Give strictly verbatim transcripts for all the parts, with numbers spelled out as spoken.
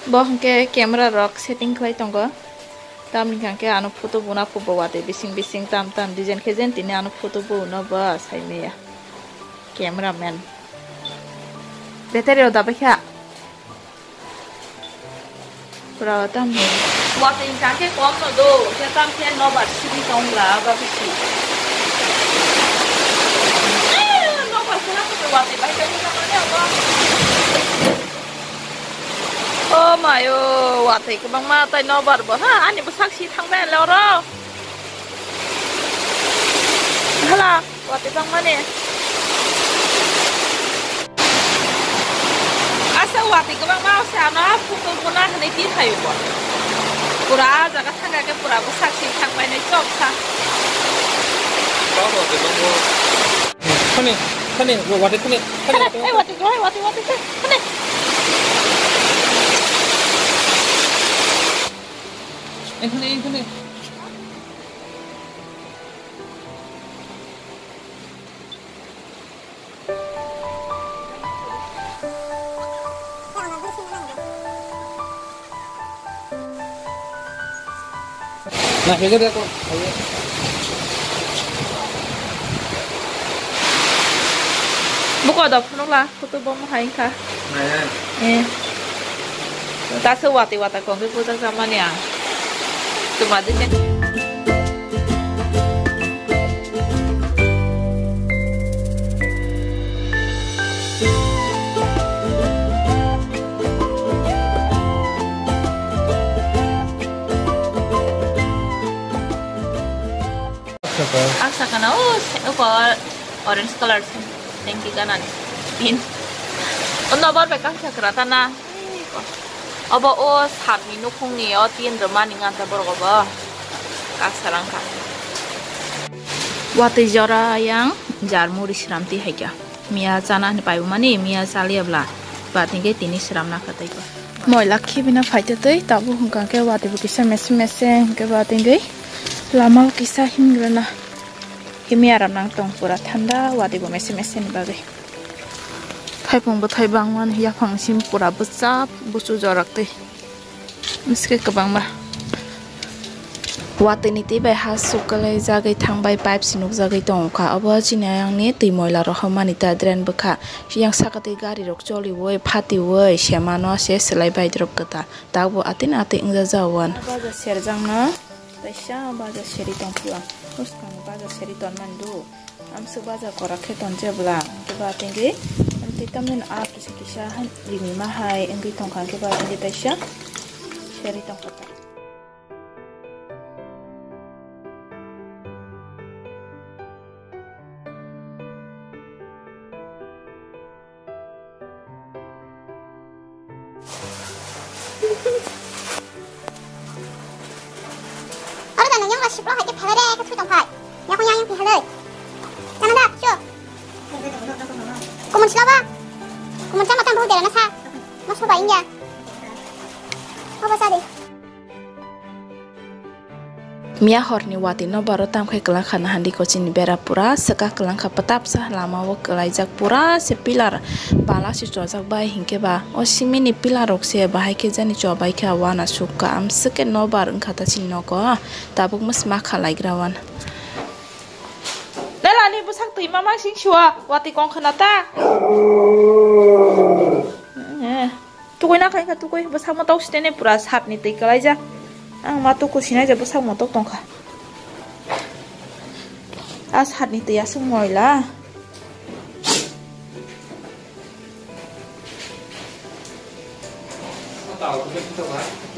Bo hwnkhe camera rok setting khlai tongo. Tamni hwnkhe ano photo buna phubo watwi bising bising tam tam design khe jen tini ano photo buno ba saimaya. Cameraman. Battery rok dabai kha. Pura tam. Watwi hwnkhe kom no do, khe tam khe nobar simi tong la ba bisi. Eh, nobar khe na watwi bai khe. O mayo, watwi kwbangma tai nobar bo ha, ani bwsak si thangbai le oro. Hala, watwi bangmani. Asa watwi kwbangma se ano photo bona hwnwi ti phaio bo. Pura jaga thangkha khe pura bwsak si thangbai nai chok sa. Kani, kani, wa-, watwi kani, kani, kani, watwi, eh, watwi. Watwi, watwi, watwi, watwi, kani. Eh, kani, eh, kani. Buko da phunukla, kutu bomo hai kha. Eh. Tasa watwi watwi kongwi puja jamani ang. Tuma de. Ang sakana o se-, o ko orange color se, tengki ganani. Pin. O nobar bai kang sakra tana. Obo o sakni nukhungni o tin rwmani nganta borok obo. Kasa rangkha. Watwi jora yang jar muri sramti haikha. Miya chana hwnwi paibumani, miya chaliya bla. Ba tingkhe tini sramna kha tei ba. Moila khibina phaitotwi tabuk hwnkha khe watwi bo kisa mese mese hwnkhe ba tingkhe lama o kisa himgrana. Khe miya ram nang tong pura thanda watwi bo mese mese ni bagwi. Thaipung bwthai bangmani yaphang sim pura bwchap buchu jorak twi. Miske kwbangma. Watwi ni twi bai ha suk kwlai jagwi thangbai pipe si nukjagwi tongo kha. Obo chini ayang ni twi moila rohormani ta drain bwkha. Yang saka twi gari rok choliwi phatiwi semano se swlai bai drop kwtal. Tabuk atwi no atwi wngjajawan. Baja serjakno. Kaisa baja seri tongphuru ang. Bwskang baja seri tonmani do. Amswk baja korak khe tonjak bwla. Hwnkhe ba tingwi, amtwi tamni a kisa kisa han rimima hai wngwi tongkha. Hwnkhe ba tingwi kaisa seri tongkha. Aro da nang yang la siplo hai ke phelai de, ke thui tong phai. Ya ko yang yang phelai. Chana da, cho. Kumun sila ba? Kumun chama tang bhong dera na sa. Mas ba ingya. Apa sa de? Miya horni watwi no baro tamkhai kwlangkha nahandi kochini bera pura swkak kwlangkha, pwtapsa lama o kwlaijak pura se pillar bala se chojak bai, hinkhe ba o cement ni pillar rok se bahai khe jani chobaikha, uanasukha, amswk khe nobar wngkha ta chini nogo, tabuk mwsma khalaigra uan. Nela ni bwsak twi mamang sing siwa watwi kong khna ta. Eh. Tukui na khai kha, tukui bwsakma tok sitene pura satni twi kwlaijak. Ang ma tuku sinai je bwsakma tok tongkha. A satni twi aswk moila.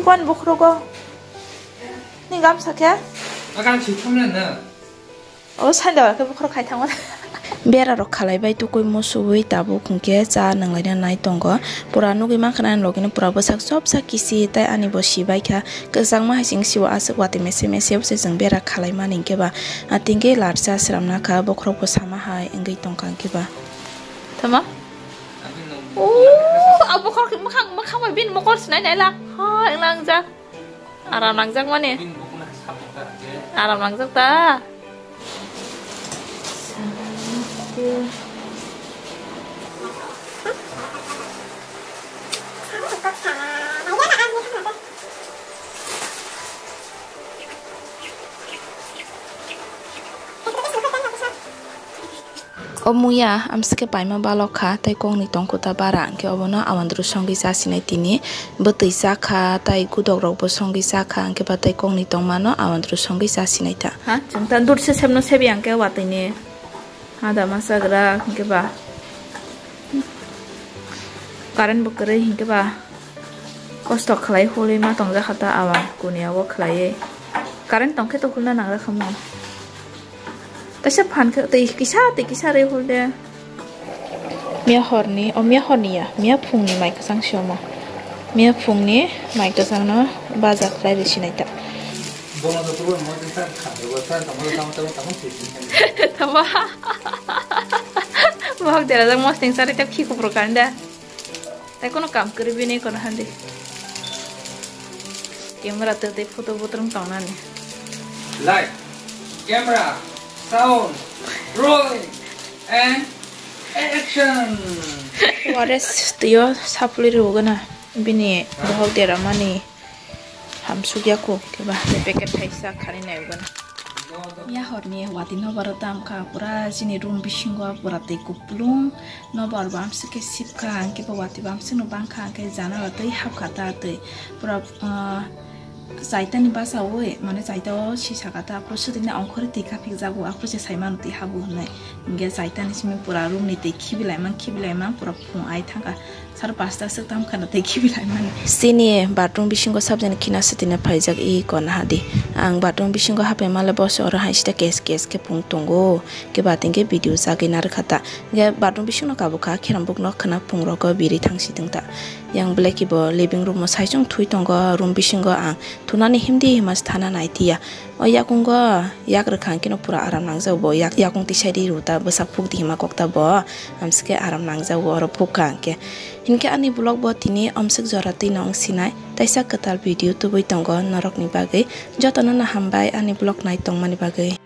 Kwan bukhrogo. Ni gamsa khe? Agang si thumna na. O sanda khe bukhro khai thangma. Bera rok khalai bai tukui musuwi tabuk hwnkhe cha nanglaina nai tongo. Pura nugui mankha nani logino pura bwsak chopsa kisi tai ani bo sibaikha. Kwchangma hai sing siwo aswk watwi mese mese bwse chwng bera khalai mani hinkhe ba. Atingkhe larsa sramna kha bokhorok bo sama hai wngwi tongkha hinkhe ba. Tama? O, a bokhorok mwkhang, mwkhang bai bini mokol sinai naila. Ha, wnglangjak. Aram nangjak mani. Aram nangjak ta. O muya amsike paima balok kha, tei kokni tongkhu ta bara, hwnkhe obono awandru songwi chasinai tini. Bwtwi cha kha, tei gudok rokbo songwi cha kha, hwnkhe ba tei kokni tongmano awandru songwi chasinai ta. Ha, chwng ta dut se sepno sebi ang khe watwi ni. Ha da ma chagra, hwnkhe ba. Current bo kwrwi, hwnkhe ba. Kosto khlai hulwi ma tongjakha ta awang kuniya o khlaiwi. Current tongkhe to hulna nangra khamu. Kaisa phan khe tei kisa tei kisa rwi hul de. Miya horni, o miya horni ya, miya phungni mai kwchang si omo. Miya phungni mai kwchangno baja khlai rwi sinai ta. Tamo. Bohok derajak mosning sari ta khi kuphur kan da. Tai kono kam kwrwi bini kono handi. Camera twi tei photo bo twrwng tongnani. Light, camera, sound, rolling, and action! Wares twiyo saplwi rwgana bini bohok deramani. Hamsukya kho, khe ba, tei packet thaisa kharwi nai ugana. Yahorni watwi nobar o tam kha, pura chini room bisingo pura twi kuplung, nobar bo amsuk khe sip kha, hwnkhe bo watwi bo amsukno bang kha, hwnkhe janala twi hap kha ta twi, pura, ah, chaitani bachaui, mane chaita o sisa kha ta, aphuru swtwini ongkhorwi twi kaphik jago, aphuru se sai mano twi habo hwnwi, hwnkhe chaitani simi pura room ni twi khibilaimang khibilaimang pura phung ai thang kha. Sar pasta swk tam khana tei khibi lai mani. Chini bathroom bisingo sabjani khina swtwina phaijak i kona hadi. Ang bathroom bisingo hapai male boso oro hai sita kes kes khe phung tongo. Khe bating khe video chagwi narwkha ta. Khe bathroom bisingno kabukha kherambuk nok khna phung rogo biri thangsi tongta. Yang belai khe bo living room o saichung thui tongo, room bisingo ang thunani himdi hima se thana nai tiya. O yakungo yak rwkha hwnkhe no pura aram nangjak bo, yak, yakung tisai di rw ta bwsak phuk di hima kok ta bo, amsike aram nangjak bo oro phuk kha hwnkhe. Hinkhe ani vlog bo tini omswk jora twi no wng sinai, taisa kwtal video tubui tongo norokni bagwi. Jotono no hambai ani vlog nai tongmani bagwi.